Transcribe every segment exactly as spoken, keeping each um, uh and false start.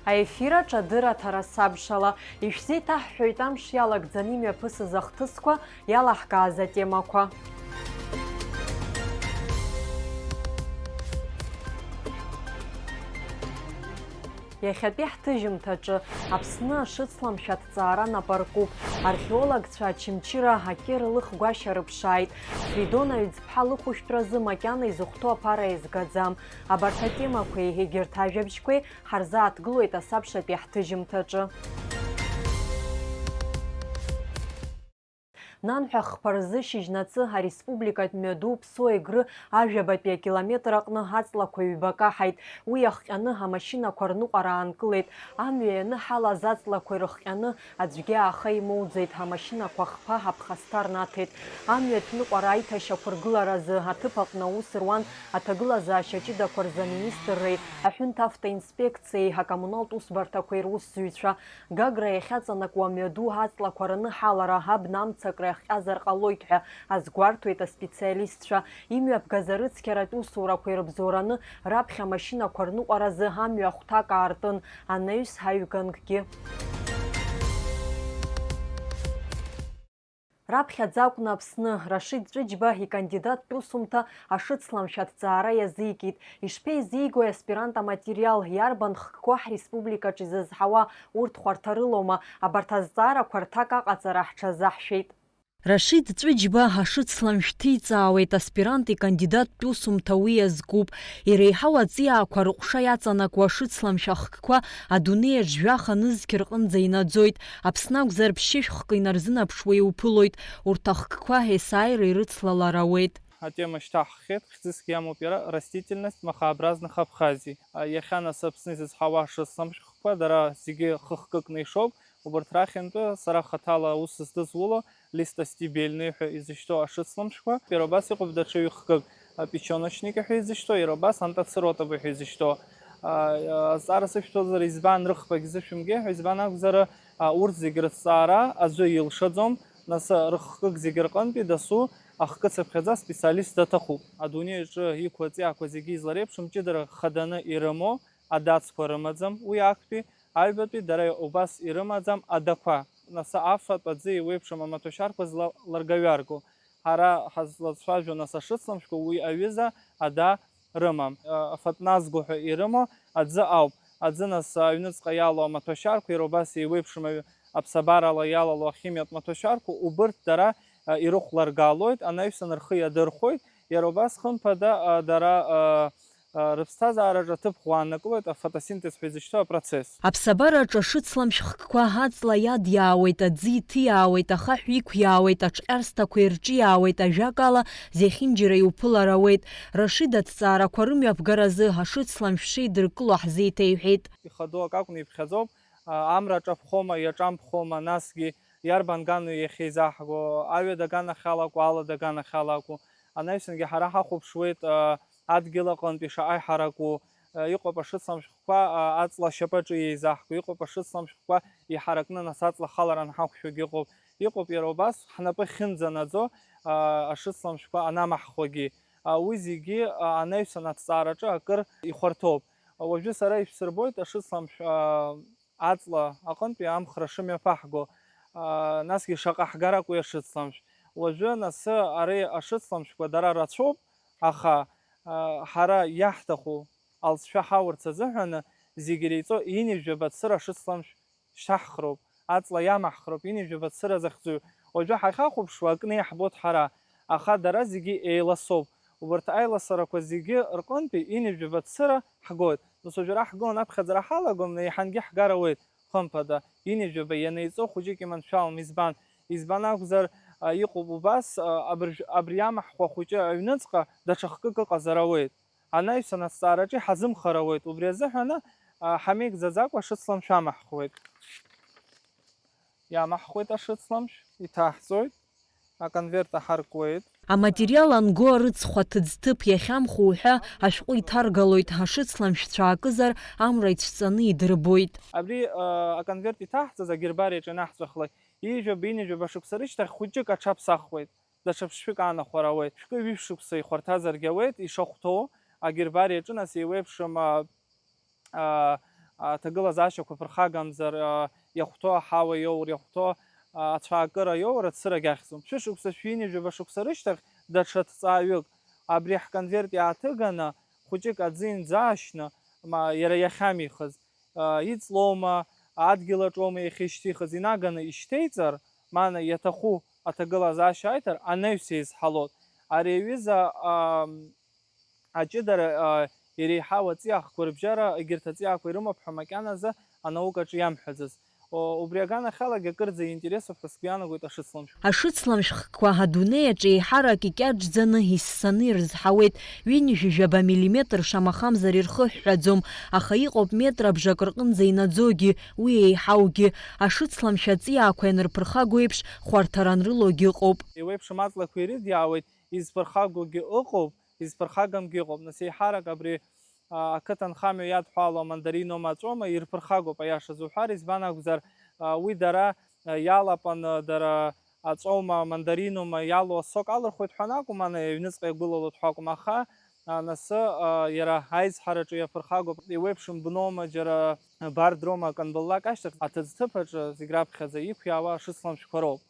Аефир аҿы адырраҭара сабшала. Ишәзеиҭаҳҳәоит амш иалагӡаны имҩаԥысыз ахҭысқәа, иалаҳкааз атемақәа. Иахьатәи ҳҭыжьымҭаҿы Аԥсны ашыцламшә аҭҵаара нап аркуп. Археологцәа Очамчыра акьыр лыхгәашьа рыԥшааит. Фридон Аҩӡԥҳа лыхәышәтәразы макьана изыхәҭоу аԥара еизгаӡам. Абарҭ атемақәеи егьырҭ ажәабжьқәеи ҳарзааҭгылоит асабшатәи ҳҭыжьымҭаҿы. Нанҳәа хԥа рзы шьыжьнацы ареспубликатә мҩаду Ԥсоу-Егры ажәабатәи акилометр аҟны аҵлақәа ҩба каҳаит. Уи иахҟьаны амашьынақәа рныҟәара аанкылеит. Амҩа ианыҳалаз аҵлақәа ирыхҟьаны аӡәгьы ааха имоуӡеит. Амашьынақәа хԥа аԥхасҭа рнаҭеит. Амҩатә ныҟәара аиҭашьақәыргыларазы аҭыԥ аҟны аус руан аҭагылазаашьа ҷыдақәа рзы аминистрреи аҳәынҭ автоинспекциеи акоммуналтә усбарҭақәеи русзуҩцәа. Гагра иахьаҵанакуа амҩаду аҵлақәа раныҳалара абна амцакра иахҟьазар ҟалоит ҳәа азгәарҭоит аспециалистцәа. Имҩаԥгаз арыцқьаратә усурақәа ирыбзоураны раԥхьа амашьынақәа рныҟәаразы амҩа ахәҭак аартын, анаҩс аҩганкгьы. Раԥхьаӡа акәны Аԥсны, Рашид Ҵәыџьба икандидаттә усумҭа ашыцламшә аҭҵаара иазикит. Ишԥеизигои аспирант аматериал, иарбан хкқәа ҳреспубликаҿ изызҳауа, урҭ хәарҭа рылоума, абарҭ азҵаарақәа рҭак аҟаҵара ҳҽазаҳшәеит. Рашид Ҵәыџьба ашыцламшә ҭиҵаауеит аспирант икандидаттә усумҭа уи иазкуп. Иреиҳау аҵиаақәа рыҟәша иаҵанакуа ашыцламшә ахкқәа адунеи аҿы жәаха нызқь рҟынӡа инаӡоит. Аԥсны акәзар, ԥшьышә хкы инарзынаԥшуа иуԥылоит. Урҭ ахкқәа есааира ирыцлалар ауеит. Атема шьҭаҳххьеит, хьӡысгьы иамоуп иара, растительность махообразных Абхазии. А, иахьа нас Аԥсны изызҳауа ашыцламшәхқәа, дара зегьы хы-хкыкны ишоуп. Убарҭ рахьынтәи сара хаҭала аус здызуло листостебельные ҳәа изышьҭоу ашыцламшәқәа. Иара убас иҟоуп даҽа ҩы-хкык, а, печёночники ҳәа изышьҭоу, иара убас антоцеротовые ҳәа изышьҭоу. А, а, азҵаара сышәҭозар, избан рыхԥагь зышәымгеи ҳәа, избан акәзар, а, урҭ зегь рыҭҵаара аӡәы илшаӡом, нас рыхкык зегь рҟынтәи дасу ахкы цыԥхьаӡа специалист даҭахуп. Адунеи аҿы иқәу аҵиаақәа зегьы излареиԥшым ҷыдара хаданы ирымоу адацқәа рымаӡам, уи актәи, аҩбатәи дара убас ирымаӡам адақәа, нас афатә аӡы еиуеиԥшым амаҭәашьарқәа злаларгаҩарго. Ҳара ҳазлацәажәо нас ашыцламшәқәа уи аҩыза ада рымам. Афатә назго ҳәа ирымоу аӡы ауп. Аӡы нас аҩныҵҟа иалоу амаҭәашьарқәа, иара убас еиуеиԥшым аҩ-, аԥсабарала иалало ахимиатә маҭәашьарқәа, убырҭ дара, а, ирыхәларгалоит, анаҩсан рхы иадырхәоит, иара убас хымԥада, а, дара, а, а, рыԥсҭазаараҿы аҭыԥ ӷәааннакылоит афотосинтез ҳәа изышьҭоу апроцесс. Аԥсабараҿы ашыцламшә хкқәа аҵла иадиаауеит, аӡы иҭиаауеит, ахаҳә иқәиаауеит, аҿҟьарсҭақәа ирҿиаауеит, ажәакала, зехьынџьара иуԥылар ауеит. Рашид аҭҵаарақәа рымҩаԥгаразы ашыцламшә шеидыркыло ҳзеиҭеиҳәеит. Ихадоу акы акәны иԥхьаӡоуп, а, амра аҿаԥхома, иаҿамԥхома, насгьы иарбан гануи иахьеизаҳго, аҩада аганахьала акәу, алада аганахьала акәу. Анаҩсангьы ҳара ҳахәаԥшуеит, а, адгьыл аҟынтәи шаҟа иҳараку, а, иҟоуп ашыцламшәхқәа, а, аҵла ашьапаҿы иеизаҳго, иҟоуп ашыцламшәхқәа иҳаракны нас аҵла ахалара анҳақәшәогьы ыҟоуп. Иҟоуп иара убас ҳнапы ахьынӡанаӡо, а, ашыцламшәқәа анамаҳхуагьы. А, уи зегьы, а, анаҩсан аҭҵаараҿы акыр ихәарҭоуп. Уажәы сара ишәсырбоит ашыцламшә, а, аҵла аҟынтәи амхра шымҩаԥаҳго, а, насгьы шаҟа ҳгарак уи ашыцламшә. Уажәы нас ари ашыцламшәқәа дара рацәоуп, аха, а, ҳара иаҳҭаху алҵшәа ҳаурц азыҳәан зегь иреиҵо ҩынҩажәаба цыра ашыцламшә шьҭаҳхроуп, аҵла иамаҳхроуп, ҩынҩажәаба цыра захьӡу. Уажәы ҳахьахәаԥшуа акны иаҳбоит ҳара, аха дара зегьы еиласоуп. Убарҭ аиласарақәа зегьы рҟынтәи ҩынҩажәаба цыра ҳгоит. Нас уажәы ара ҳгылан аԥхьаӡара ҳалагом, еиҳангьы ҳгар ауеит, хымԥада, ҩынҩажәаба ианеиҵо хәыҷык иманшәалам. Избан? Избан акәзар, а, иҟоуп убас, а, абыржә-, абри амаҳәқәа хәыҷы аҩныҵҟа даҽа хкык ыҟазар ауеит. Анаҩсан аҭҵаараҿы иҳазымхар ауеит. Убри азыҳәаны, а, ҳамеигӡаӡакәа ашыцламшә амаҳхуеит. Иамаҳхуеит ашыцламшә, иҭаҳҵоит, аконверт аҳаркуеит. Аматериал анго арыцхә аҭыӡҭыԥ иахьамху уҳәа ашәҟәы иҭаргалоит, ашыцламшә цәаакызар, амра ицәҵаны идырбоит. Абри, а, аконверт иҭаҳҵаз агербариаҿы ианаҳҵәахлак, ҩажәаба, ҩажәаба шықәса рышьҭахь хәыҷык аҽаԥсахуеит. Даҽа ԥшшәык аанахәара ауеит. Шәкы ҩышә шықәса ихәарҭазаргьы ауеит, ишахәҭоу агербариаҿы нас еиуеиԥшым, а, а, Аҭагылазаашьақәа ԥырхагамзар, а, иахәҭоу аҳауа иоур, иахәҭоу, а, ацәаакыра иоур, ацырагь ахьӡом. Шәышықәса, шәҩынҩажәаба шықәса рышьҭахь даҽа ҭҵааҩык абри ҳконверт иааҭыганы, хәыҷык аӡы инӡаашьны, ма, иара иахьамихыз, а, иҵлоума, адгьыл аҿоума иахьышьҭихыз, инаганы ишьҭеиҵар, мана иаҭаху аҭагылазаашьа аиҭар, анаҩс еизҳалоит. Ари аҩыза, а, аҷыдара, а, иреиҳау аҵиаа хқәа рыбжьара, егьырҭ аҵиаақәа ирымоуп ҳәа макьаназы анаукаҿы иамҳәаӡац. О, убри аганахьалагьы акырӡа иинтересуп ҳәа сгәы иаанагоит ашыцламшәҟәқәа. Ашыцламшәҟәқәа адунеи аҿы еиҳарак икьаҿӡаны, иссаны ирызҳауеит, ҩынҩажәижәаба миллиметр шамахамзар ирхыҳәҳәаӡом, аха иҟоуп метрабжак рҟынӡа инаӡогьы, уи еиҳаугьы. Ашыцламшә аҵиаақәа ианырԥырхаго еиԥш, хәарҭара анрылогьы ыҟоуп. Еиуеиԥшым аҵлақәа ирыдиаауеит, изԥырхагогьы ыҟоуп, изԥырхагамгьы ыҟоуп. Нас еиҳарак абри, а, ақыҭанхамҩа иадҳәало амандариноума аҵәоума ирԥырхагоуп, аиаша зуҳәар, избан акәзар, а, уи дара, а, иалапан, а, дара аҵәоума, амандариноума иалоу асок алырхуеит ҳәа акәым, ана аҩныҵҟа иагәылалоит ҳәа акәым, аха, а, насы, а, иара аизҳараҿы иаԥырхагоуп, еиуеиԥшым бноума, џьара бардроума, акы анбыллак ашьҭахь, аҭыӡҭыԥ аҿы зегь раԥхьаӡа иқәиаауа ашыцламшәқәа роуп.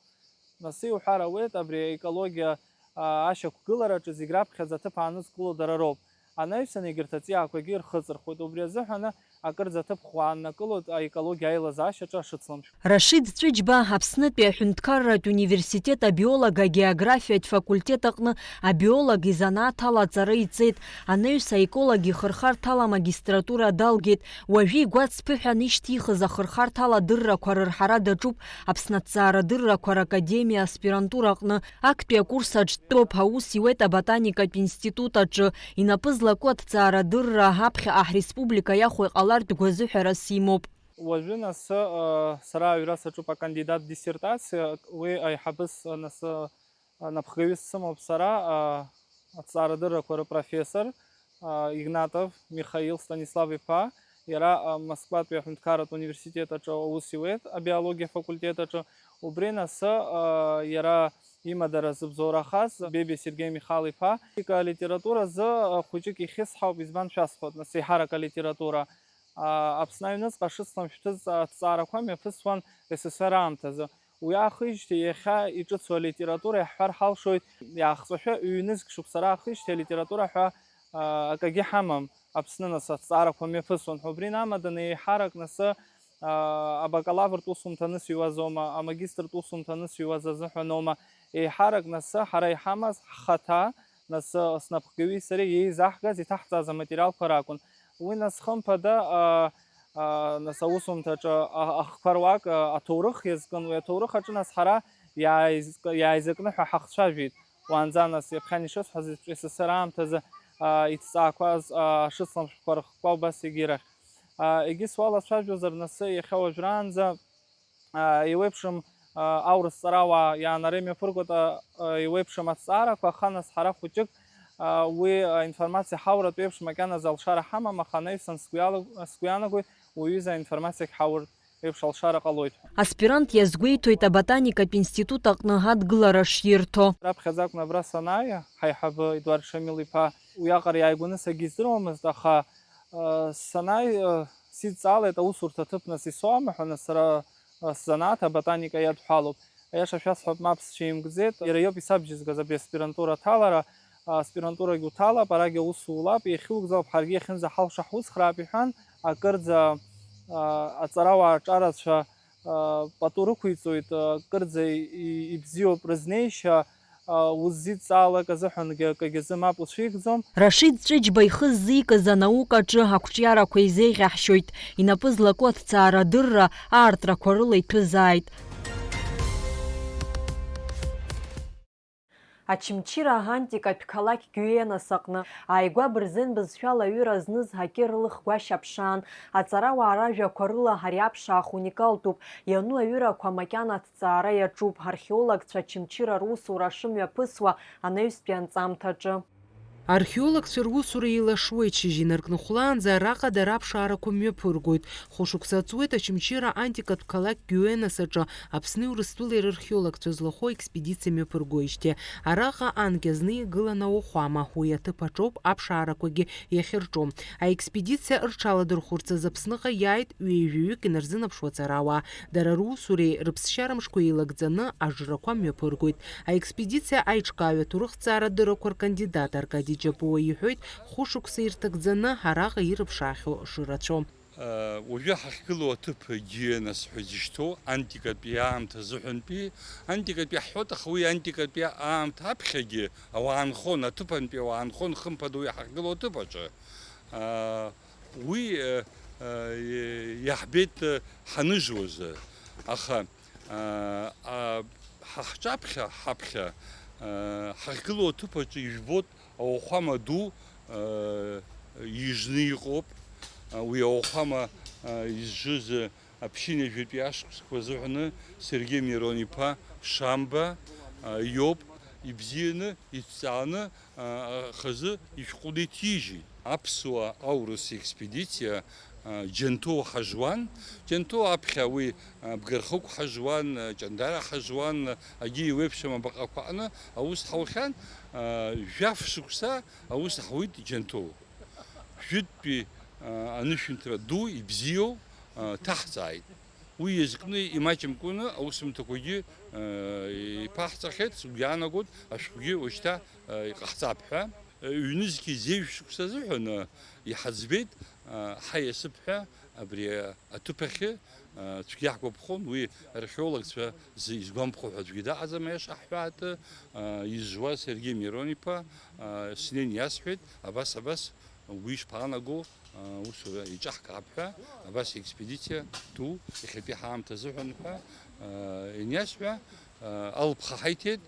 Нас иуҳәар ауеит, абри аекологиа, а, ашьақәгылараҿы зегь раԥхьаӡа аҭыԥ аанызкыло дара роуп. Анаҩсан егьырҭ аҵиаақәагьы ирхыҵырхуеит. Убри азыҳәаны акырӡа аҭыԥ ӷәӷәа ааннакылоит аекологиа аилазаашьаҿы ашыцламшәқәа. Рашид Ҵәыџьба Аԥснытәи аҳәынҭқарратә университет абиолог-агеографиатә факультет аҟны абиолог изанааҭ ала аҵара иҵеит, анаҩс аеколог ихырхарҭала амагистратура далгеит. Уажәы игәаҵԥыҳәан ишьҭихыз ахырхарҭала адыррақәа рырҳара даҿуп Аԥсны аҭҵаарадыррақәа ракадемиа аспирантура аҟны. Актәи акурс аҿтәоуп, аус иуеит аботаникатә институт аҿы. Инапы злаку аҭҵаарадырра аԥхьаҟа ҳреспублика иахәо иҟалартә гәазыҳәарас имоуп. Уажәы нас, а, сара аҩра саҿуп акандидат диссертациа, уи аиҳабыс, а, нас, а, напхгаҩыс сымоуп сара, а, аҭҵаарадыррақәа рыпрофессор, а, Игнатов Михаил Станислав-иԥа, иара, а, Москватәи аҳәынҭқарратә университет аҿы аус иуеит, абиологиа факультет аҿы. Убри нас, а, иара имадара зыбзоурахаз Бебиа Сергеи Михал-иԥа. Алитература азы, а, хәыҷык ихьысҳауп, избан шәасҳәоит, нас еиҳарак алитература. А, Аԥсны аҩныҵҟа ашыцламшәҭыз аҭҵаарақәа мҩаԥысуан С С С Р аамҭазы. Уи аахижьҭеи иахьа иҿыцу алитература иаҳҳәар ҳалшоит, иаахҵәашәа ҩ-нызқь шықәса раахижьҭеи алитература ҳәа, а, акагьы ҳамам Аԥсны, нас, аҭҵаарақәа мҩаԥысуан ҳәа. Убри инамаданы еиҳарак нас, а, абакалавртә усумҭа анысыҩуазоума, амагистртә усумҭа анысыҩуаз азыҳәаноума, еиҳарак нас ҳара иҳамаз ҳхаҭа, нас, снапхгаҩи сареи еизаҳгаз, иҭаҳҵаз аматериалқәа ракәын. Уи нас хымԥада, а, а, нас аусумҭаҿы а-, ахқәа руак, а, аҭоурых иазкын, уи аҭоурых аҿы нас ҳара иааиз-, иааизакны ҳәа ҳахцәажәеит. Уаанӡа нас, ҩаԥхьан ишысҳәаз еиԥш, С С С Р аамҭазы, а, иҭҵаақәаз, а, ашыцламшәқәа рыхкқәа убас егьирахь. А, егьыс уалацәажәозар, нас иахьа уажәраанӡа, а, еиуеиԥшым, а, аурыс ҵарауаа иаанара имҩаԥыргоит, а, а, еиуеиԥшым аҭҵаарақәа, аха нас ҳара хәыҷык, а, уи, а, информациа ҳауратә еиԥш макьаназы алшара ҳамам, аха анаҩсан сгәы иала-, сгәы иаанагоит, уаҩыза аинформациагь ҳаур еиԥш алшара ҟалоит ҳәа. Аспирант иазгәеиҭоит аботаникатә институт аҟны адгылара ширҭо. Раԥхьаӡа акәны абра санааи, ҳаиҳабы Едуард Шамил-иԥа уиаҟара иааигәаны сагьиздыруамызт, аха, а, санааи, а, сидҵаалеит аусурҭа аҭыԥ нас исоуама ҳәа, нас сара, а, сзанааҭ аботаника иадҳәалоуп. Аиаша шәасҳәап, мап сҽеимкӡеит. Иара иоуп исабжьызгаз абри аспирантура аҭалара. Аспирантурагь уҭалап, арагь аус улап, иахьугӡалап, ҳаргьы иахьынӡаҳалшо ҳуцхраап, иҳәан, акырӡа, а, аҵарауаа аҿарацәа, а, пату рықәиҵоит, а, акырӡа и-, ибзиоуп рызнеишьа, а, уззидҵаалак азыҳәангьы акагьы азы мап уцәикӡом. Рашид Ҵәыџьба ихы ззикыз анаукаҿы ақәҿиарақәа изеиӷьаҳшьоит, инапы злаку аҭҵаарадырра аартрақәа рыла иҭәызааит. Очамчыра аантикатә қалақь Гиенас аҟны ааигәа бырзен бызшәала аҩыра зныз ҳакьыр лыхгәашьа ԥшаан, аҵарауаа ражәақәа рыла ари аԥшаах уникалтәуп, иану аҩырақәа макьана аҭҵаара иаҿуп археологцәа Очамчыра русура шымҩаԥысуа анаҩстәи анҵамҭаҿы. Археологцәа русура еилашуеит, шьыжь инаркны хәлаанӡа араҟа дара аԥшаарақәа мҩаԥыргоит. Хәышықәса ҵуеит Очамчыра антикатә қалақь Гиуенас аҿы Аԥсни Урыстәылеи рархеологцәа злахәу аекспедициа мҩаԥыргоижьҭеи. Араҟа анкьа зны игылан ауахәама, уи аҭыԥ аҿоуп аԥшаарақәагьы иахьырҿу. Аекспедициа рҽаладырхәырц азы Аԥсныҟа иааит ҩеижәаҩык инарзынаԥшуа аҵарауаа. Дара русуреи рыԥсшьара мшқәеи еилагӡаны ажрақәа мҩаԥыргоит. Аекспедициа аиҿкааҩ аҭоурыхҭҵаара дыррақәа ркандидат Аркади Џьапуа иҳәоит, хәышықәса ирҭагӡаны араҟа ирыԥшаахьоу шырацәоу. Уажәы ҳахьгылоу аҭыԥ Гиенас ҳәа изышьҭоу антикатәи аамҭа азыҳәантәи, антикатәи ҳҳәоит, аха уи антикатәи аамҭа аԥхьагьы ауаа нхон, аҭыԥантәи ауаа нхон, хымԥада уи ҳахьгылоу аҭыԥ аҿы. Уи иаҳбеит ҳаныжуазы, аха ҳа ҳҿаԥхьа, ҳаԥхьа ҳахьгылоу аҭыԥ аҿы ижәбоит ауахәама ду ижны иҟоуп. Уи ауахәама изжыз аԥшьынҩажәатәи ашықәсқәа азыҳәаны Сергеи Мирон-иԥа Шамба иоуп. Ибзианы, иҭҵааны, хазы ишәҟәы иҭижьит. Аԥсуа аурыс експедициа Џьанҭоу ҳажуан. Џьанҭоу аԥхьа уи Бгархықә ҳажуан, Ҷандара ҳажуан, агьи еиуеиԥшым абаҟақәа аҟны аус ҳаухьан. Жәаф шықәса аус ҳауит Џьанҭоу. Жәытәтәи анышәынҭра ду ибзиоу ҭаҳҵааит. Уи иазкны имаҷымкәаны аусумҭақәагьы иԥаҳҵахьеит, сгәы иаанагоит, ашәҟәгьы уажәшьҭа иҟаҳҵап ҳәа. Ҩнызқьи зеижә шықәса азыҳәан иҳаӡбеит, ҳаиасып ҳәа абри аҭыԥ ахьы цәгьа ҳгәаԥхон, уи археологцәа изгәамԥхо ҳәа аӡәгьы дыҟаӡам, аиаша ҳҳәаатәы, изжуа Сергеи Мирон-иԥа снеин иасҳәеит, абас, абас, угәы ишԥаанаго, аусура еиҿаҳкаап ҳәа, абас аекспедициа ду, иахьатәи ҳаамҭа азыҳәан ҳәа, ианиасҳәа, алԥха ҳаиҭеит.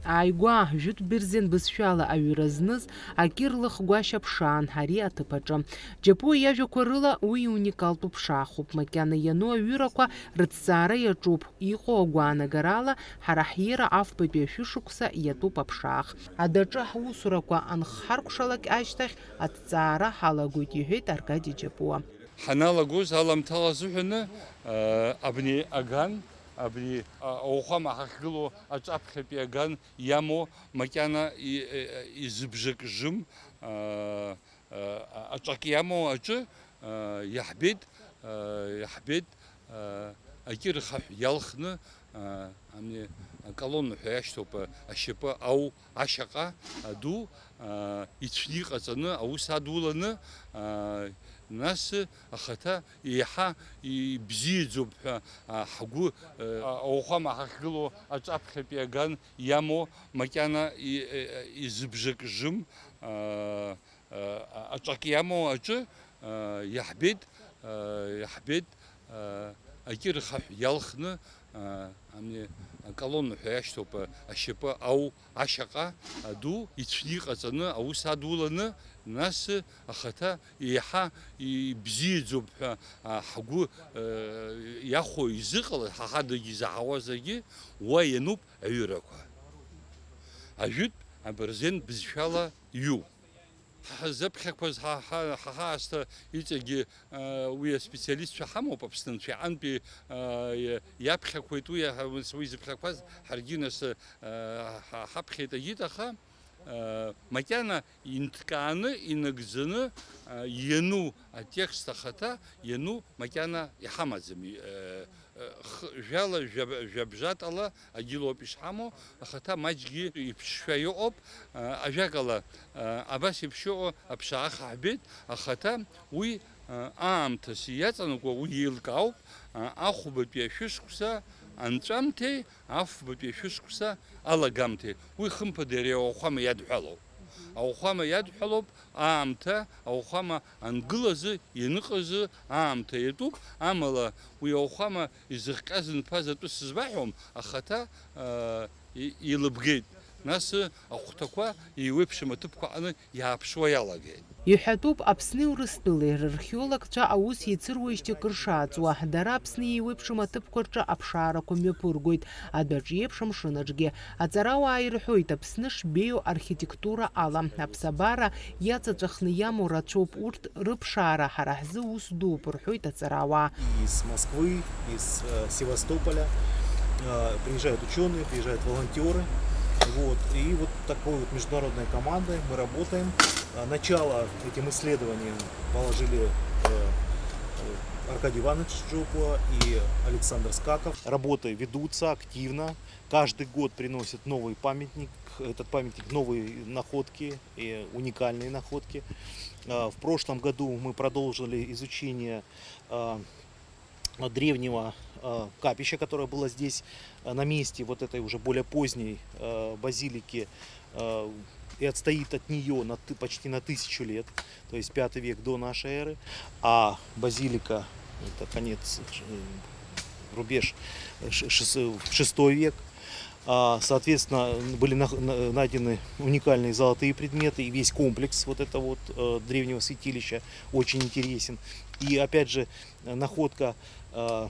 Ааигәа, жәытә бырзен бызшәала аҩра зныз акир лыхгәашьа ԥшаан ари аҭыԥ аҿы. Џьапуа иажәақәа рыла, уи иуникалтәу ԥшаахуп, макьана иану аҩырақәа рыҭҵаара иаҿуп, иҟоу агәаанагарала, ҳара ҳиера афбатәи ашәышықәса иатәуп аԥшаах. Адаҿы ҳусурақәа анхҳаркәшалак ашьҭахь аҭҵаара ҳалагоит, иҳәеит Аркади Џьапуа. Ҳаналагоз аламҭала азыҳәаны, абни аган, абни ауахәама ҳахьгылоу аҿаԥхьатәи аган иамоу, макьана изыбжак жым, аҿак иамоу аҿы иаҳбеит, иаҳбеит, акьыр хаҳә иалхны, ами, аколонна ҳәа иашьҭоуп, ашьапы ау, ашьаҟа аду, ицәны иҟаҵаны, аус адуланы, нас ахаҭа еиҳа ибзиаӡоуп ҳәа ҳгәы, ауахәама ҳахьгылоу аҿаԥхьатәи аган иамоу, макьана изыбжак жым, аҿак иамоу аҿы иаҳбеит, иаҳбеит, акьыр хаҳә иалхны, ами, аколонна ҳәа иашьҭоуп, ашьапы ау, ашьаҟа аду ицәны иҟаҵаны аус адуланы, нас ахаҭа еиҳа ибзиаӡоуп ҳәа ҳгәы иахәо изыҟалаз, ҳа ҳадагьы изаҳауазаргьы, уа иануп аҩырақәа. Ажәытә абырзен бызшәала иҩу. Ҳзаԥхьақәаз ҳа, ҳа, ҳа ҳаасҭа иҵегьы, уи аспециалистцәа ҳамоуп, Аԥснынцәа иҟынтәи, иаԥхьақәеит уи, уи зыԥхьақәаз ҳаргьы нас, ҳа, ҳаԥхьеит агьит, аха, макьана инҭкааны, инагӡаны, иану атекст ахаҭа, иану макьана иҳамаӡам. Х-, жәала, жәаб-, жәабжатәала агьылоуп ишҳамоу, ахаҭа маҷгьы иԥшшәа иҟоуп. Ажәакала, абас еиԥш иҟоу аԥшаах ҳбеит, ахаҭа уи аамҭас иаҵанакуа уи еилкаауп, ахәбатәи ашәышықәса анҵәамҭеи афбатәи ашәышықәса алагамҭеи. Уи хымԥада иара ауахәама иадҳәалоуп. Ауахәама иадҳәалоуп аамҭа, ауахәама ангылазы, ианыҟазы аамҭа иатәуп, амала уи ауахәама изыхҟьаз нԥаз атәы сызбаҳәом, ахаҭа, ыы, и-, илыбгеит. Нас ахәҭақәа еиуеиԥшым аҭыԥқәа аҟны иааԥшуа иалагеит. Иҳәатәуп, Аԥсни Урыстәылеи рархеологцәа аус еицыруеижьҭеи кыр шааҵуа, дара Аԥсны еиуеиԥшым аҭыԥқәа рҿы аԥшаарақәа мҩаԥыргоит, адәаҿ еиԥш амшын аҿгьы. Аҵарауаа ирҳәоит, Аԥсны шбеиоу архитектура ала, аԥсабара иаҵаҵәахны иамоу рацәоуп, урҭ рыԥшаара ҳара ҳзы ус дууп, рҳәоит аҵарауаа. Из Москвы, из, э, Севастополя, э, приезжают учёные, приезжают волонтёры. Вот. И вот такой вот международной командой мы работаем. Э, начало этим исследованиям положили, э, э, Аркадий Иванович Джопуа и Александр Скаков. Работы ведутся активно. Каждый год приносят новый памятник. Этот памятник, новые находки, и уникальные находки. А, в прошлом году мы продолжили изучение, а, древнего, а, капища, которое было здесь, а, на месте вот этой уже более поздней, а, базилики, а, и отстоит от неё на ты-, почти на тысячу лет, то есть пятый век до нашей эры. А базилика, это конец, э, рубеж, э, ш-, шес-, шестой век. А, соответственно, были нах-, на-, найдены уникальные золотые предметы, и весь комплекс вот это вот, э, древнего святилища очень интересен. И опять же, э, находка, э,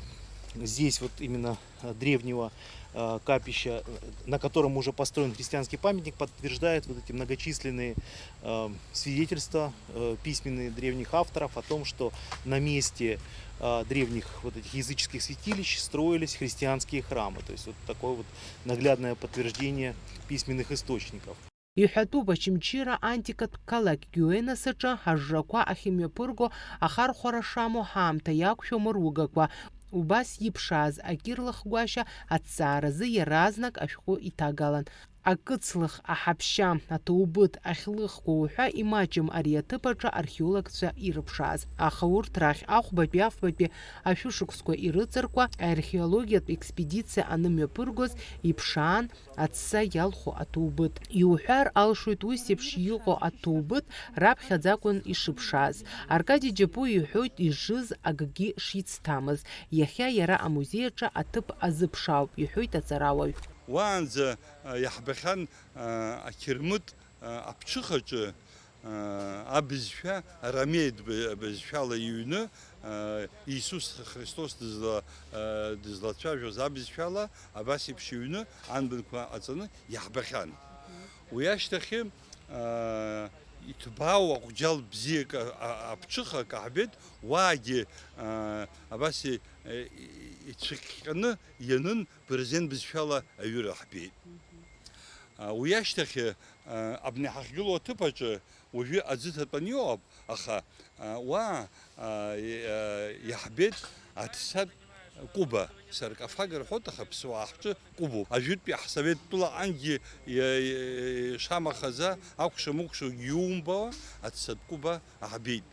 здесь вот именно, э, древнего, э, капища, э, на котором уже построен христианский памятник, подтверждает вот эти многочисленные, э, свидетельства, э, письменные древних авторов о том, что на месте, э, древних вот этих языческих святилищ строились христианские храмы. То есть вот такое вот наглядное подтверждение письменных источников. Иҳәатәуп, Очамчыра антикатә қалақь Гиуенас аҿы ажрақәа ахьымҩаԥырго ахархәара шамоу ҳаамҭа иақәшәо амыругақәа. Убас иԥшааз акирлахгәашьа аҭҵааразы иаразнак ашәҟәы иҭагалан. Акыцлых, аҳаԥшьа, аҭоубыҭ ахьлыхқәа уҳәа имаҷым ари аҭыԥ аҿы археологцәа ирыԥшааз. Аха урҭ рахь ахәбатәи афбатәи ашәышықәсқәа ирыҵаркуа археологиатә експедициа анымҩаԥыргоз иԥшаан, аҵәца иалху аҭоубыҭ. Иуҳәар алшоит, ус еиԥш иҟоу аҭоубыҭ раԥхьаӡа акәын ишыԥшааз. Аркади Џьапуа иҳәоит ижыз акгьы шицҭамыз. Иахьа иара амузеи аҿы аҭыԥ азыԥшаауп, иҳәоит аҵарауаҩ. Уаанӡа, а, иаҳбахьан, а, ақьырмыт, а, аԥҽыхаҿы, а, абызшәа арамеитә б-, бызшәала иҩны, а, Иисус Христос дызла-, а, дызлацәажәоз абызшәала абас еиԥш иҩны анбанқәа аҵаны иаҳбахьан. Уи ашьҭахьы, а, иҭбаау аҟәџьал бзиак, а, а, аԥҽыха акы ҳбеит, уаагьы, а, абас и-, и-, ицәыҟьҟьаны ианын, брезент бызшәала аҩыра ҳбеит. А, уи ашьҭахь, а, абни ҳахьгылоу аҭыԥ аҿы уажәы аӡы ҭатәаны иҟоуп, аха, а, уа, а, и-, а, иаҳбеит аҭцатә кәыба, саркофаг рҳәоит, аха ԥсуаа ҳҿы кәыбоуп. Ажәытәтәи ҳсовет тәылаҟангьы иа-, иа-, шамахаӡа акәша-мыкәшагьы иумбауа аҭцатә кәыба аҳбеит.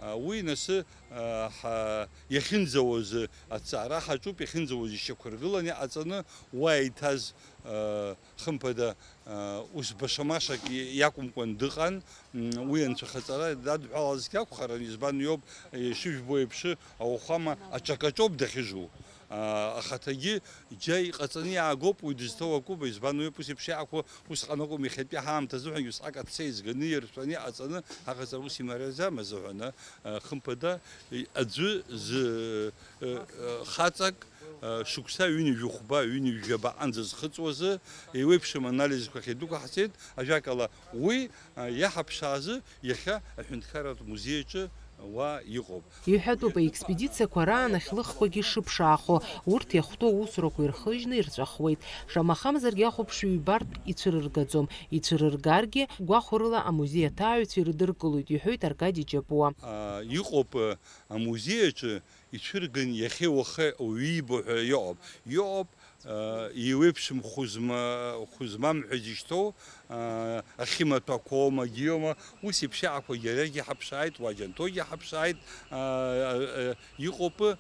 А, уи насы, а, ҳа-, иахьынӡауаз аҭҵаара ҳаҿуп, иахьынӡауаз ишьақәыргыланы иҟаҵаны, уа иҭаз, а, хымԥада, а, ус башамашак и-, иакәымкәан дыҟан. М, уи анцәахаҵара дадҳәалазҭгьы акәхарын, избан иоуп, ишыжәбо еиԥш, ауахәама аҿакаҿоуп дахьыжу. А, ахаҭагьы џьа иҟаҵаны иаагоуп уи дызҭоу акәыба, избан уи ус еиԥш иаақәа усҟан акәым, иахьатәи ҳаамҭазыҳәангьы усҟак аҭца еизганы, иршәаны иҟаҵаны аҟаҵара ус имариаӡам азыҳәан, а, хымԥада, и-, аӡәы зы, э, э, хаҵак, э, шықәса ҩынҩажәи хәба, ҩынҩажәи жәаба анӡа зхыҵуазы, еиуеиԥшым анализқәа ахьыдәықәаҳҵеит, ажәакала, уи, а, иаҳаԥшаазы иахьа аҳәынҭқарратә музеи аҿы уа иҟоуп. Иҳәатәуп, аекспедициақәа раан ахьлыхқәагьы шыԥшаахо, урҭ иахәҭоу аусурақәа ирхыжьны ирҵәахуеит. Шамахамзаргьы ахәаԥшҩы ҩбартә ицәырыргаӡом. Ицәырыргаргьы, гәахәарыла амузеи аҭааҩцәа ирыдыркылоит, иҳәоит Аркади Џьапуа. А, иҟоуп, а, амузеи аҿы ицәырган иахьеи уахеи ауаҩы иибо ҳәа иҟоуп. Иҟоуп, а, еиуеиԥшым хәы зма-, хәы змам ҳәа изышьҭоу, а, ахьымаҭәақәоума, гиома, ус еиԥш иаақәагьы арагьы ҳаԥшааит, уа џьанҭоугьы ҳаԥшааит, а, а, а, иҟоуп, а,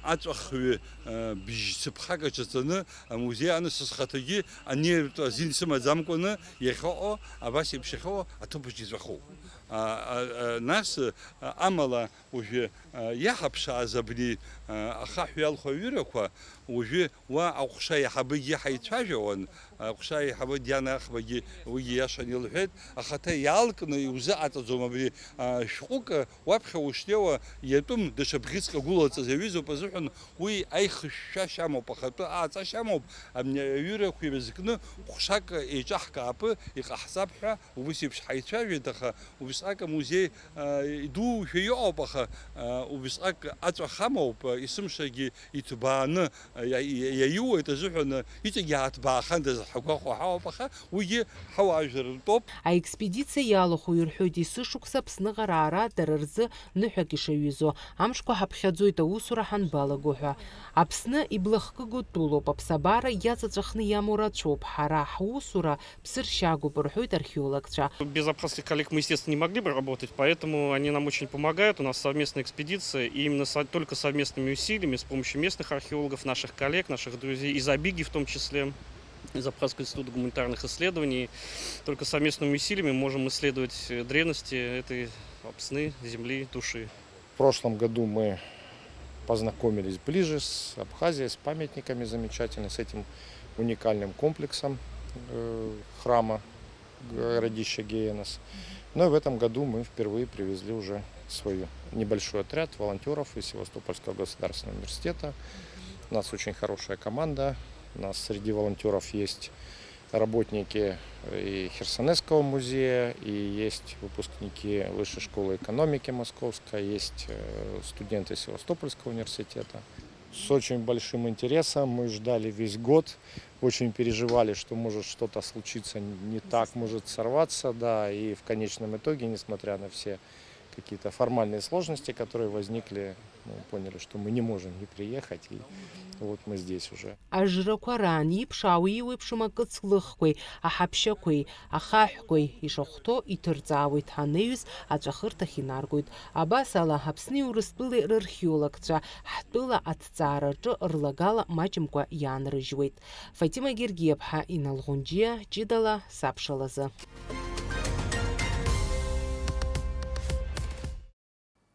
аҵәахҩы, а, бжь-цыԥхак аҿаҵаны амузеи анасыс хаҭагьы анеиртә азин сымаӡамкәаны иахьыҟоу, абас еиԥш иахьыҟоу аҭыԥаҿ иҵәахуп. А, а, а, нас, а, амала уажәы, а, иаҳаԥшааз абни, а, ахаҳә иалху аҩырақәа, уажәы уа аҟәша аиҳабыгьы ҳаицәажәауан, аҟәша аиҳабы Диана Ахбагьы уигьы иашан илҳәеит, ахаҭа иаалкны иузыҟаҵаӡом абри, а, шәҟәык, а, уаԥхьа ушнеиуа иатәым даҽа бӷьыцк агәылаҵаз аҩызоуп азыҳәан уи аихышәшәашьа амоуп, ахатәы ааҵашьа амоуп, абни аҩырақәа ирызкны ҟәшак еиҿаҳкаап, иҟаҳҵап ҳәа. Убыс еиԥш ҳаицәажәеит, аха убысҟак амузеи, а, идуушәа иҟоуп, аха, а, убысҟак аҵәахамоуп, а, есымшагьы иҭбааны, а, иа-, иа-, иаиуеит азыҳәан, а, иҵегь иааҭбаахандаз ҳгәахәуа ҳауп, аха уигьы ҳауаажәлар ртәоуп. Аекспедициа иалахәу ирҳәоит есышықәса Аԥсныҟа раара дара рзы ныҳәак ишаҩызоу. Амшқәа ҳаԥхьаӡоит, аусура ҳанбалаго ҳәа. Аԥсны иблахкыгоу тәылоуп, аԥсабара иаҵаҵәахны иамоу рацәоуп, ҳара ҳусура ԥсыршьагоуп, рҳәоит археологцәа. Без абхазских коллег мы, естественно, не могли бы работать, поэтому они нам очень помогают. У нас совместная экспедиция, и именно со-, только совместными усилиями, с помощью местных археологов, наших коллег, наших друзей, из Абиги в том числе, из Абхазского института гуманитарных исследований, только совместными усилиями можем исследовать, э, древности этой Апсны, земли, души. В прошлом году мы познакомились ближе с Абхазией, с памятниками замечательными, с этим уникальным комплексом, э, храма, городища Геенос. Но и в этом году мы впервые привезли уже свой небольшой отряд волонтеров из Севастопольского государственного университета. У нас очень хорошая команда. У нас среди волонтеров есть работники и Херсонесского музея, и есть выпускники Высшей школы экономики Московской, есть, э, студенты Севастопольского университета. С очень большим интересом мы ждали весь год, очень переживали, что может что-то случиться не так, может сорваться, да, и в конечном итоге, несмотря на все какие-то формальные сложности, которые возникли, мы поняли, что мы не можем не приехать, и вот мы здесь уже. Ажрақәа раан иԥшаау еиуеиԥшым акыц лыхқәеи, аҳаԥшьақәеи, ахаҳәқәеи ишахәҭоу иҭырҵаауеит, анаҩс аҵәахырҭахь инаргоит. Абас ала, Аԥсни Урыстәылеи рархеологцәа ҳтәыла аҭҵаараҿы рлагала маҷымкәа иаанрыжьуеит. Фатима Гергиаԥҳа, Инал Ӷәынџьиа, ҷыдала сабшалазы.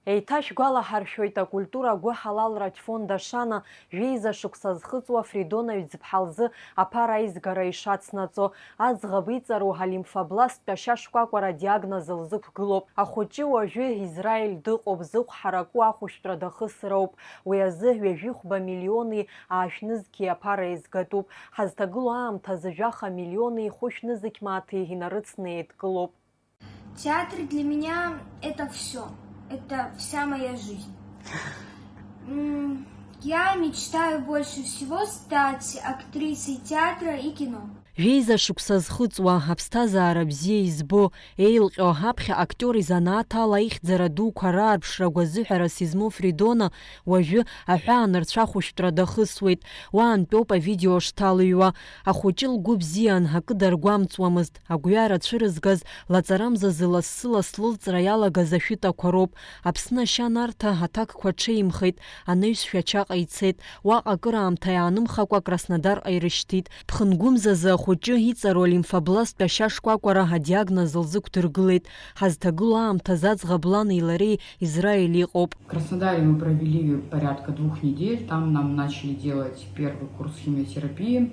Еиҭашәгәалаҳаршәоит, акультура агәыҳалалратә фонд Ашана жәеиза шықәса зхыҵуа Фридон Аҩӡԥҳа лзы аԥара аизгара ишацнаҵо. Аӡӷаб иҵару алимфобласттә ашьа шкәакәара диагноз лзықәгылоуп. Ахәыҷы уажәы Израиль дыҟоуп, зыхә ҳараку ахәышәтәра дахысроуп. Уи азы ҩажәихәба миллиони аашә нызқьи аԥара еизгатәуп. Ҳазҭагылоу аамҭазы жәаха миллиони хәышә нызқь мааҭи инарыцны еидкылоуп. Театр для меня — это всё. Это вся моя жизнь. М, я мечтаю больше всего стать актрисой театра и кино. Жәеиза шықәса зхыҵуа, аԥсҭазаара бзиа избо, еилҟьо, аԥхьа актиор изанааҭ ала ихьӡара дуқәа раарԥшра гәазыҳәарас измоу Фридона уажәы аҳәаанырцә ахәышәтәра дахысуеит. Уаантәоуп авидео шҭалыҩуа. Ахәыҷы лгәы бзиан, акы даргәамҵуамызт. Агәҩара цәырызгаз, лаҵарамзазы лассы-ласс лылҵра иалагаз ашәытақәа роуп. Аԥсны ашьа анарҭа, аҭакқәа ҽеимхеит, анаҩсшәа Чаҟа ицеит. Уаҟа акыраамҭа иаанымхакәа Краснодарҟа ирышьҭит. Ԥхынгәымзазы ахәыҷы иҵару алимфобласттә ашьа шкәакәара адиагноз лзықәдыргылеит. Ҳазҭагылоу аамҭазы аӡӷаб лани лареи Израиль иҟоуп. В Краснодаре мы провели порядка двух недель. Там нам начали делать первый курс химиотерапии.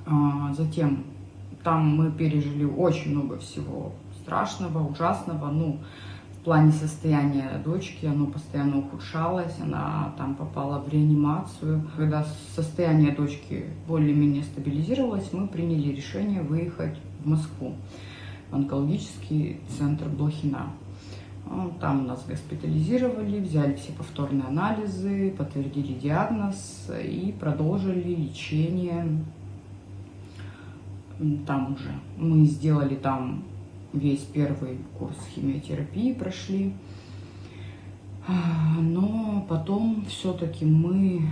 А, затем там мы пережили очень много всего страшного, ужасного. Ну, в плане состояния дочки, оно постоянно ухудшалось, она там попала в реанимацию. Когда состояние дочки более-менее стабилизировалось, мы приняли решение выехать в Москву, в онкологический центр Блохина. А, там нас госпитализировали, взяли все повторные анализы, подтвердили диагноз и продолжили лечение, м, там уже. Мы сделали там весь первый курс химиотерапии, прошли. А, но потом всё-таки мы,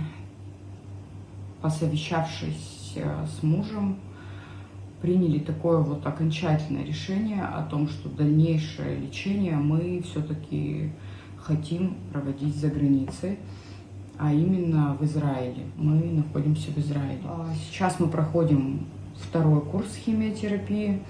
посовещавшись, э, с мужем, приняли такое вот окончательное решение о том, что дальнейшее лечение мы всё-таки хотим проводить за границей, а именно в Израиле. Мы находимся в Израиле. А, сейчас мы проходим второй курс химиотерапии.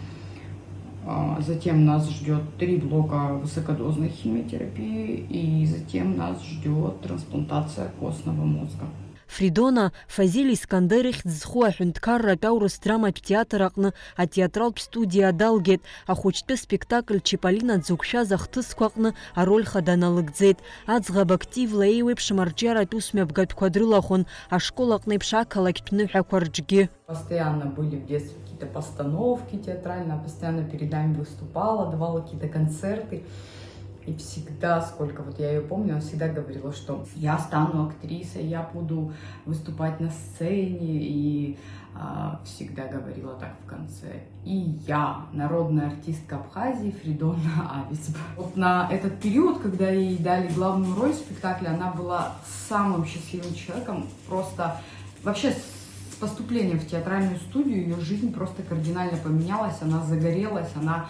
А, Затем нас ждет три блока высокодозной химиотерапии, и затем нас ждет трансплантация костного мозга. Фридона, Фазиль Искандер ихьӡ зху аҳәынҭқарратә аурыс драматә театр аҟны атеатралтә студиа далгеит. Ахәыҷтәы спектакль Чиполлино дзықәшәаз ахҭысқәа аҟны ароль хада налыгӡеит. Аӡӷаб активла еиуеиԥшым арҿиаратә усмҩаԥгатәқәа дрылахәын, ашкол аҟны еиԥш ақалақьтә ныҳәақәа рҿгьы. Постоянно были в детстве какие-то постановки театральные, она постоянно перед нами выступала, давала какие-то концерты. И всегда, сколько вот я ее помню, она всегда говорила, что я стану актрисой, я буду выступать на сцене. И а, всегда говорила так в конце. И я, народная артистка Абхазии Фридона Ависб. Вот на этот период, когда ей дали главную роль в спектакле, она была самым счастливым человеком. Просто вообще с поступлением в театральную студию ее жизнь просто кардинально поменялась, она загорелась, она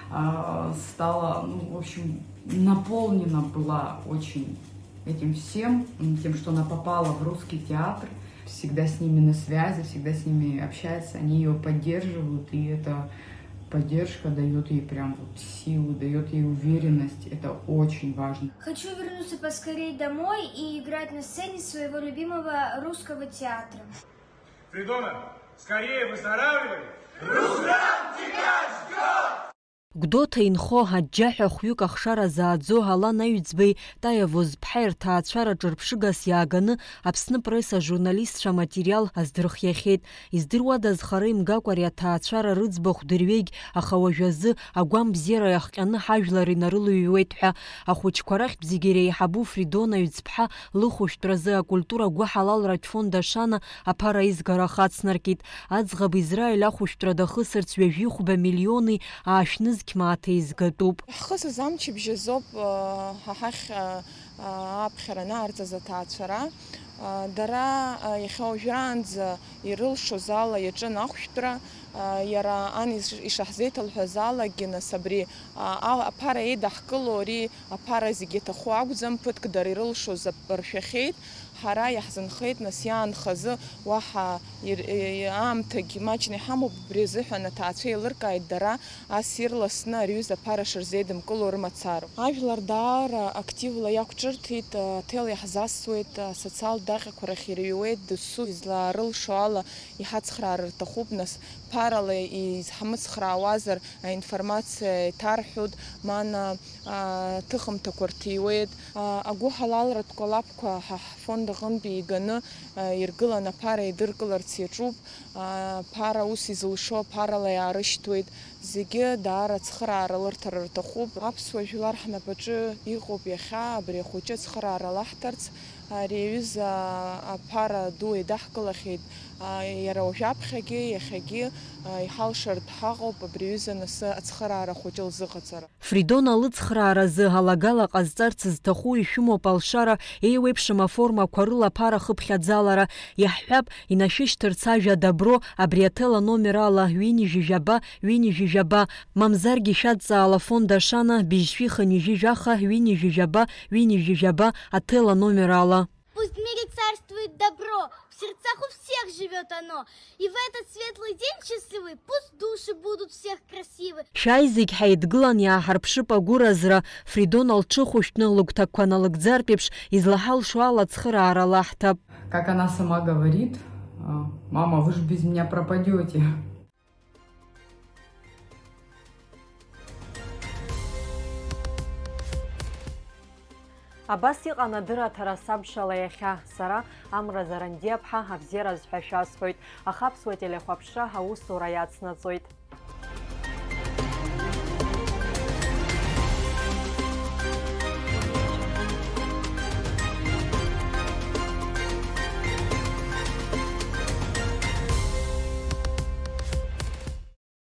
а, стала, ну, в общем, наполнена была очень этим всем, м, тем, что она попала в русский театр, всегда с ними на связи, всегда с ними общается, они ее поддерживают, и эта поддержка дает ей прям вот силу, дает ей уверенность, это очень важно. Хочу вернуться поскорее домой и играть на сцене своего любимого русского театра. Фридона, скорее выздоравливай! Гәдоуҭа инхо аџьџьаҳәа хәҩык ахшара зааӡо Алан Аҩӡбеи Таиа Возԥҳаи рҭаацәара ҿырԥшыгас иааганы Аԥсны Пресс ажурналистцәа аматериал аздырхиахьеит. Издыруадаз хара имгакәа ари аҭаацәара рыӡбахә дырҩегь, аха уажәазы агәамбзиара иахҟьаны ҳажәлар инарылыҩҩуеит ҳәа ахәыҷқәа рахьтә зегьы иреиҳабу Фридона Аҩӡԥҳа лыхәышәтәразы акультура гәыҳалалратә фонд Ашана аԥара аизгара ахацнаркит. Аӡӷаб Израиль ахәышәтәра дахысырц ҩажәихәба миллиони аашә нызқь мааҭ еизгатәуп. Иаҳхысыз амчыбжь азоуп, ҳа ҳахь аԥхьара анаарҵаз аҭаацәара. Дара иахьа уажәраанӡа ирылшоз ала иаҿын ахәшәтәра. Иара ан ишаҳзеиҭалҳәаз алагьы, нас, абри аԥара еидаҳкыло, ари аԥара зегьы иаҭаху акәӡам, ԥыҭк дара ирылшоз ршәахьеит. Ҳара иаҳзынхеит, нас, иаанхазы уаҳа аамҭагь маҷны иҳамоуп, убри азыҳәан аҭаацәа еилыркааит дара ас ирласны ари аҩыза аԥара шырзеидымкыло рымацара. Ажәлар даара активла иақәҿырҭит, аҭел иаҳзасуеит, асоциалтә даҟьақәа рахь ирыҩуеит, досу излаарылшо ала иҳацхраар рҭахуп, нас, ԥарала изҳамыцхраауазар, аинформациа иҭарҳәоит, мана аҭыхымҭақәа рҭиуеит. Агәыҳалалратә кәалаԥқәа ҳа ҳфонд аҟынтәи иганы иргылан, аԥара еидыркыларц иаҿуп. Аԥара ус изылшо аԥарала иаарышьҭуеит. Зегьы даара ацхыраара лырҭар рҭахуп. Аԥсуа жәлар ҳнапаҿы иҟоуп иахьа абри ахәыҷы ацхыраара лаҳҭарц. Ари аҩыза аԥара ду еидаҳкылахьеит. Иара уажәаԥхьагьы, иахьагьы иҳалшартә ҳаҟоуп абри аҩыза анасы ацхыраара хәыҷы лзыҟаҵара. Фридона лыцхрааразы алагала ҟазҵарц зҭаху ишәымоуп алшара, еиуеиԥшым аформақәа рыла аԥара хыԥхьаӡалара. Иаҳҳәап, инашәышьҭырц ажәа добро абри аҭел аномер ала ҩынҩажәи жәаба, ҩынҩажәи жәаба, мамзаргьы шәадҵаала афонд Ашана быжьшәи хынҩажәи жәаха, ҩынҩажәи жәаба, ҩынҩажәи жәаба аҭел аномер ала. Пусть в мире царствует добро, в сердцах у всех живет оно, и в этот светлый день счастливый пусть души будут всех красивы. Шәааи зегь ҳаидгылан иааҳарԥшып агәыразра, Фридона лҽыхәышәтәны лыгәҭакқәа налыгӡартә еиԥш, излаҳалшо ала ацхыраара лаҳҭап. Как она сама говорит, а, мама, вы же без меня пропадете. Абас иҟан адырраҭара сабшала иахьа. Сара, Амра Зарандиаԥҳа, абзиараз ҳәа шәасҳәоит. Аха Аԥсуа телехәаԥшра аусура иацнаҵоит.